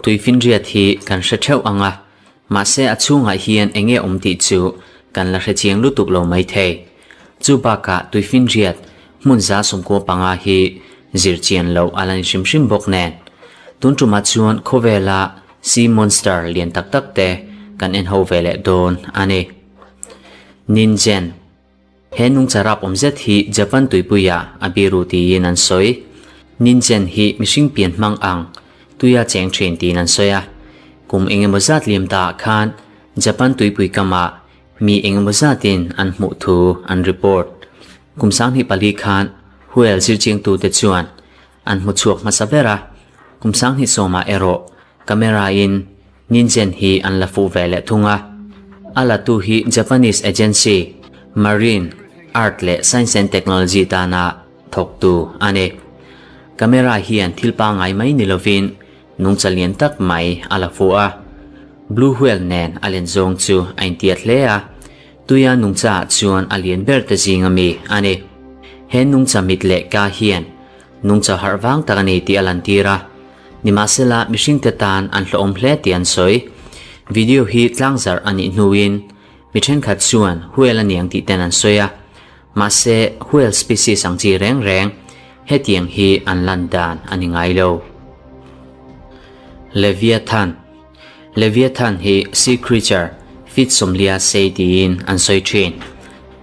Tuifinriat hi kan hre theuh ang a, mahse a chhungah hian eng nge awm tih chu kan la hre chiang lutuk lo mai thei. Chu bakah tuifinriat hmun 115 hi zir chian loh a la ni hrim hrim bawk nen. Tun tumah chuan khawvela sea monster lian tak tak te kan en ho ve leh dawn a ni. Ningen. He nungcha rap awm zet hi Japan tuipuiah a biru tiin an sawi. Ningen hi mihring pian hmang ang tuia cheng thin tiin an sawi a. Kum engemaw zat liam taah khan Japan tuipui kamah mi engemaw zatin an hmuh thu an report. Kum 2004 khan Whale zirchiangtute chuan an hmu chhuak hmasa ber a, kum 2010 ah erawh camera in Ningen hi an la fuh ve leh thung a. A latu hi Japanese agency Marine, Art leh Science and Technology tana thawktu a ni. Camera hian thil pangngai mai ni lovin nungcha lian tak mai a la fuh a. Blue whale nen a len zawng chu a intiat hle a, tuia nungcha ah chuan a lian ber te zing ami a ni. He nungcha mit leh ka hian nungcha harh vang tak a ni tih a lantir a, nimahsela mihringte tan an hlawhawm hle tih an sawi. Video hi tlangzarh a nih hnuin mi thenkhat chuan whale a niang tih ten an sawi a, mahse whale species ang chi reng reng hetiang hi an lan dan a ni ngai lo. Leviathan Leviathan hi sea creature feet 90 sei tiin an sawi thin.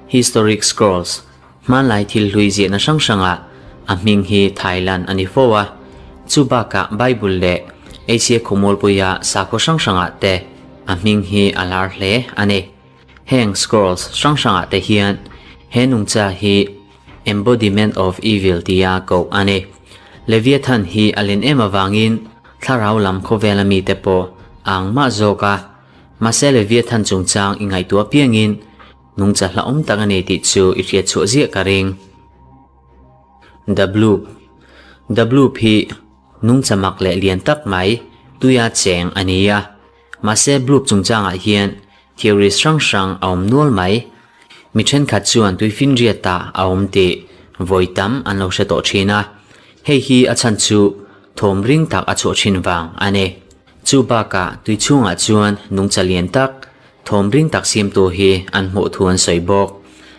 Historic Scrolls Hmanlai thil hlui ziahna hrang hrangah a hming hi Thailand a ni fo a, chu bakah Bible leh Asia khawmualpuia sakhaw hrang hrangah te a hming hi a lar hle a ni. Heng scrolls hrang hrangah te hian he nungcha hi embodiment of evil tia koh a ni. Leviathan hi a len em avangin thlarau lam khawvela mite pawh a ang mah zawk a, mahse Leviathan chungchang i ngaihtuah piangin Nungcha hlauhawm tak a ni tih chu i hriat chhuah ziah ka ring. The Bloop The Bloop hi nungcha mak leh lian tak mai tuia cheng a ni a. Mahse Bloop chungchangah hian theories hrang hrang a awm nual mai. Mi thenkhat chuan tuifinriat ah a awm tih vawi tam an lo hre tawh thin a. Hei hi a chhan chu thawm ring tak a chhuah thin vang a ni. Chu bakah tui chhungah chuan nungcha lian tak Thawm ring tak siamtu hi an hmuh thu an sawi bawk.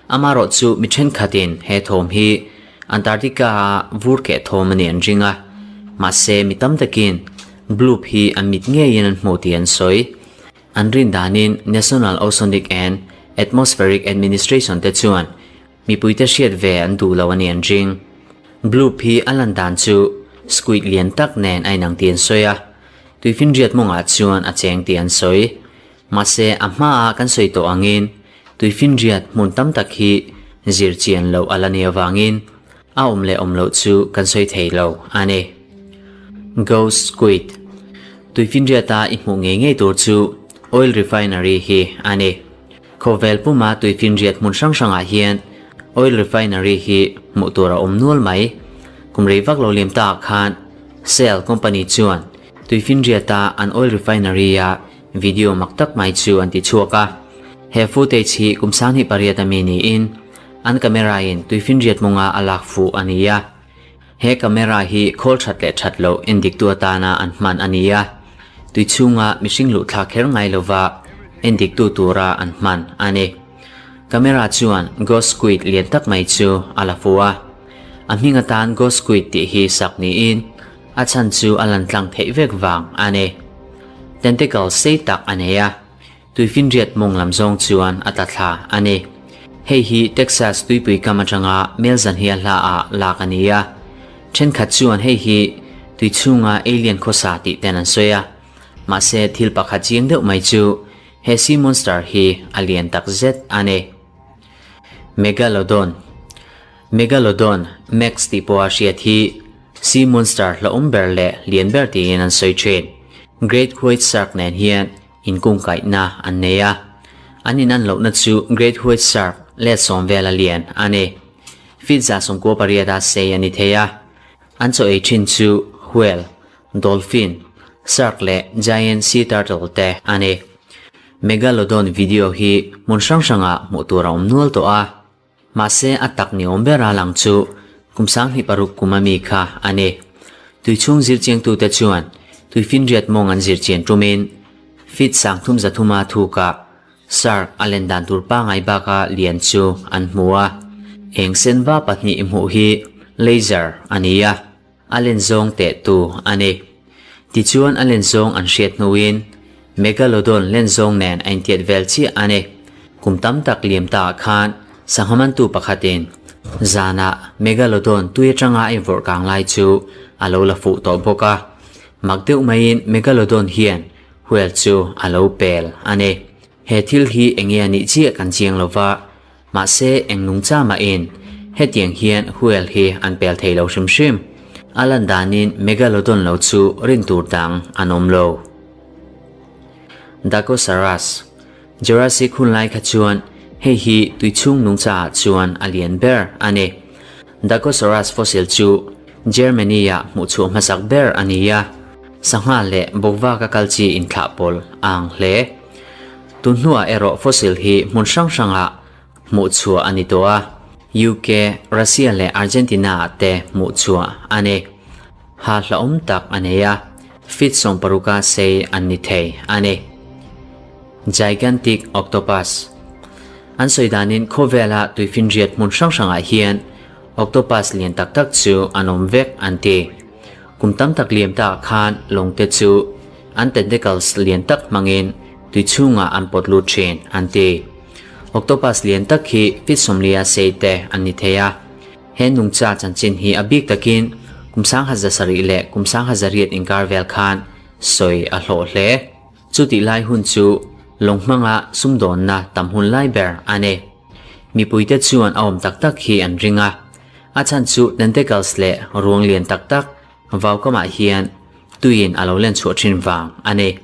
Amaherawh chu mi thenkhatin he thawm hi Antarctica-a vur keh thawm a nih an ring a. Mahse, mi tam takin Bloop hi an mit ngeiin an hmuh tih an sawi. An rin danin National Oceanic and Atmospheric Administration te chuan mipuite hriat ve an duh lo a nih an ring. Bloop hi a lan dan chu squid lian tak nen a inang tih an sawi a. Tuifinriat mawngah chuan a cheng tih an sawi. Mahse, a hmaah kan sawi tawh angin tuifinriat hmun tam tak hi zir chian loh a la ni avangin a awm leh awm loh chu kan sawi thei lo a ni. Ghost Squid Tuifinriata i hmuh ngei ngei tur chu oil refinery hi a ni. Khawvel puma tuifinriat hmun hrang hrangah hian oil refinery hi hmuh tur a awm nual mai. Kum rei vak lo liam takah khan Shell company chuan Tuifinriata an oil refinery-a video mak tak mai chu an ti chhuak a. He footage hi kum 28 a mi niin an camera-in tuifinriat mawnga a lak fuh a ni a. He camera hi khawl that leh that loh endiktu atana an hman a ni a. Tui chhunga mihring luh thlak kher ngai lova endiktu tura an hman a ni. Camera chuan ghost squid lian tak mai chu a la fuh a. A hming atan ghost squid tih hi sak niin A chhan chu a lan tlang theih vek vang a ni. Tentacle sei tak a nei a, tuifinriat mawng lam zawng chuan a tla thla a ni. Hei hi Texas tuipui kam atanga mel zanhia hla ah lak a ni a. Thenkhat chuan hei hi tui chhunga alien khawsa tih ten an sawi a. Mahse thil pakhat chiang deuh mai chu he sea monster hi a lian tak zet a ni. Megalodon Megalodon, Max tih pawha hriat hi Sea monster hlauhawm ber leh lian ber tiin an sawi thin. Great White Shark nen hian inkungkaihna an nei a. An inan lohna chu Great White Shark let sawm vela lian a ni. Feet 98 a sei a ni thei a. An chaw ei thin chu whale, dolphin, shark leh giant sea turtle te a ni. Megalodon video hi hmun hrang hrangah hmuh tur a awm nual tawh a. Mahse, a tak ni awm ber a lang chu kum 26 kum a mi kha a ni. Tuichhung zirchiangtute chuan tuifinriat mawng an zirchian tumin feet 3300-a thukah Shark a len dan tur pangai baka lian chu an hmu a. Eng senva pahnih hmuh hi laser a ni a, a len zawng tehtu a ni. Tichuan a len zawng an hriat hnuin Megalodon len zawng nen a intiat vel chiah a ni. Kum tam tak liam taah khan sangha mantu pakhatin zanah Megalodon tui atanga a invawrh kang lai chu a lo la fuh tawh bawk a. Mak deuh maiin Megalodon hian Whale chu a lo pel a ni. He thil hi enge a nih chiah kan chiang lo va, mahse eng nungcha mahin hetiang hian whale hi an pel thei lo hrim hrim. A lan danin Megalodon lo chu rin tur dang an awm lo. Dakosaurus, Jurassic hun lai kha chuan hei hi tui chhung nungcha ah chuan a lian ber a ni. Dakosaurus fossil chu Germany-ah hmuhchhuah hmasak ber a ni a, sangha leh bawkvaka kal chi inthlah pawl a ang hle. Tun hnuah erawh fossil hi hmun hrang hrangah hmuhchhuah a ni tawh a, UK, Russia leh Argentina-ah te hmuhchhuah a ni. Ha hlauhawm tak a nei a, feet 60-a sei an ni thei a ni. Gigantic Octopus An sawi danin khawvela tuifinriat hmun hrang hrangah hian octopus lian tak tak chu an awm vek an ti. Kum tam tak liam takah khan lawngte chu an tentacles lian tak hmangin tui chhungah an pawt lut thin an ti. Octopus lian tak hi feet 40 sei te an ni thei a. He nungcha chanchin hi a bik takin kum 1700 leh kum 1800 inkar vel khan sawi a hlawh hle. Chutih lai hun chu lawng hmanga sumdawnna tam hun lai ber a ni. Mipuite chuan a awm tak tak hi an ring a, a chhan chu tentacles leh ruang lian tak tak vaukamah hian tuiin a lo len chhuah thin vang a ni.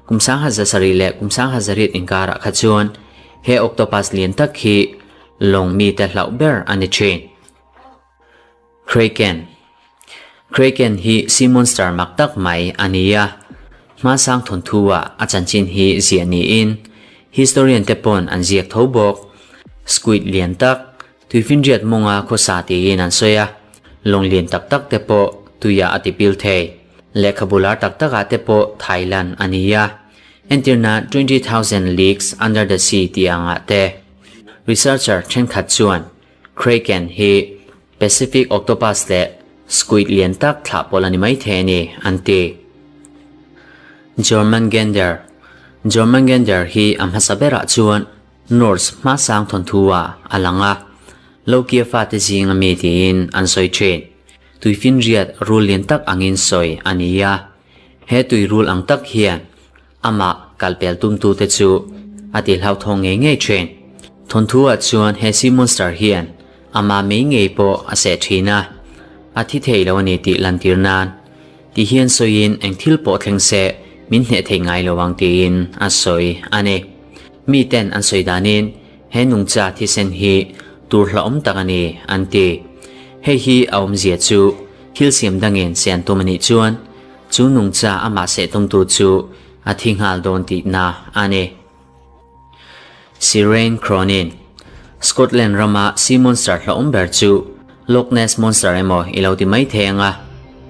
Kum 1700 leh kum 1800 inkarah kha chuan he octopus lian tak hi lawng mite hlauh ber a ni thin. Kraken Kraken hi sea monster mak tak mai a ni a, hmasang thawnthu ah a chanchin hi ziah niin historian te pawn an ziak tho bawk. Squid lian tak, tuifinriat mawnga khawsa tiin an sawi a, lawng lian tak tak te pawh tuiah a tipil thei. Lehkhabu lar tak takah te pawh Thailand a ni a, entirna 20,000 Leagues Under the Sea tih angah te. Researcher thenkhat chuan Kraken hi Pacific octopus leh squid lian tak thlah pawlh a ni mai thei a ni, an ti. Jormungandr Jormungandr hi a hmasa berah chuan Norse hmasang thawnthu ah a lang a, Loki-a fate zinga mi tiin an sawi thin. Tuifinriat rul lian tak angin sawi a ni a, he tuirul ang tak hian Amah kalpel tumtute chu a ti hlauthawng ngei ngei thin. Thawnthu-ah chuan he sea monster hian amah mei ngei pawh a seh thin a, a thi thei lo a ni tih lantir nan ti hian sawiin eng thil pawh thleng se min hneh thei ngai lo ang tiin a sawi a ni. Miten an sawi danin he nungcha thisen hi tur hlauhawm tak a ni an ti. Hei hi a awmzia chu thil siam dangin se an tum a nih chuan Chu nungcha amah sehtumtu chu a thi nghal dawn tihna a ni. Sirene Cronin, Scotland rama sea monster hlauhawm ber chu Loch Ness Monster emaw i lo ti mai thei ang a,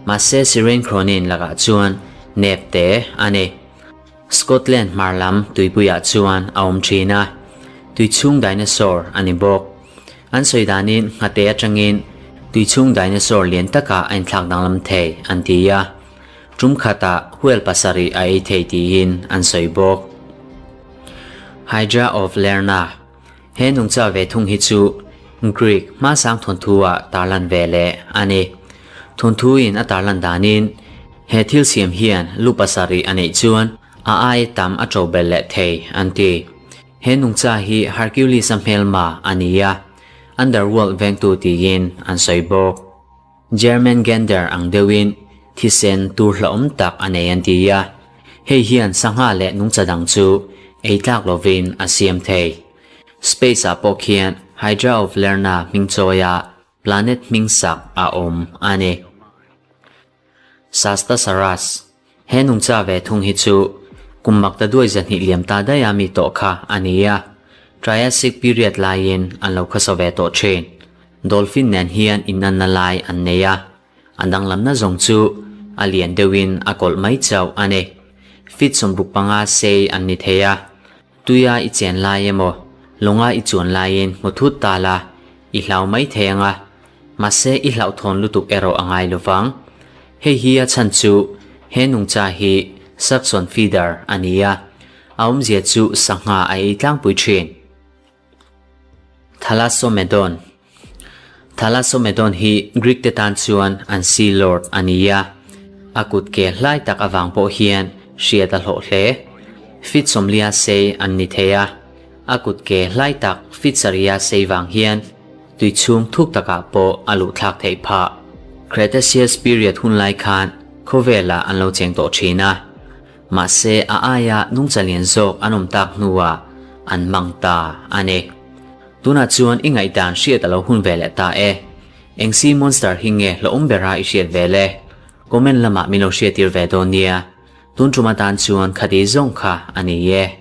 mahse Sirene Cronin lakah chuan nep te a ni. Scotland hmar lam tuipuiah chuan a awm thin a, tui chhung dinosaur a ni bawk. An sawi danin nghate atangin tui chhung dinosaur lian takah a inthlak danglam thei an ti a, tum khatah whale pasarih a ei thei tiin an sawi bawk. Hydra of Lerna, He nungcha ve thung hi chu Greek hmasang thawnthu-ah tarlan ve leh a ni. Thawnthu-in a tarlan danin he thil siam hian lu pasarih a neih chuan a ai tam a ṭo belh leh thei an ti. He nungcha hi Hercules-a hmelma a ni a, Underworld vengtu tiin an sawi bawk. German Gander ang deuhin thisen tur hlauhawm tak a nei an ti a, hei hian sangha leh nungcha dang chu ei tlak lovin a siam thei. Space-ah pawh khian Hydra of Lerna hming chawia planet hming sak a awm a ni. Shastasaurus, He nungcha ve thung hi chu kum makta duai zahnih liam ta daih a mi tawh kha a ni a, Triassic period laiin an lo khawsa ve tawh thin. Dolphin nen hian inanna lai an nei a, an danglamna zawng chu a lian deuhin a kawlh mai chauh a ni. Feet 65 sei an ni thei a, tuia i chen lai emaw, lawnga i chuan laiin hmu thut ta la, i hlau mai thei ang a, mahse i hlauhthawn lutuk erawh a ngai lovang. Hei hi a chhan chu he nungcha hi suction feeder a ni a, a awmzia chu sangha a ei tlangpui thin. Thalassomedon Thalassomedon hi Greek te tan chuan an sea lord a ni a, a kut ke hlai tak avang pawh hian hriat a hlawh hle. Feet 90 sei an ni thei a, a kut ke hlai tak feet 7 sei vang hian tui chhung thuk takah pawh a luh thlak theih phah. Cretaceous period hun lai khan khawvelah an lo cheng tawh thin a. Mahse a aia nungcha lian zawk an awm tak hnuah an mang ta a ni. Tunah chuan i ngaihdan hriat a lo hun ve leh ta e. Eng sea monster hi nge hlauhawm bera i hriat ve le? Comment lamah min lo hriattir ve dawn nia. Tun tum atan chuan khati zawng kha a ni e.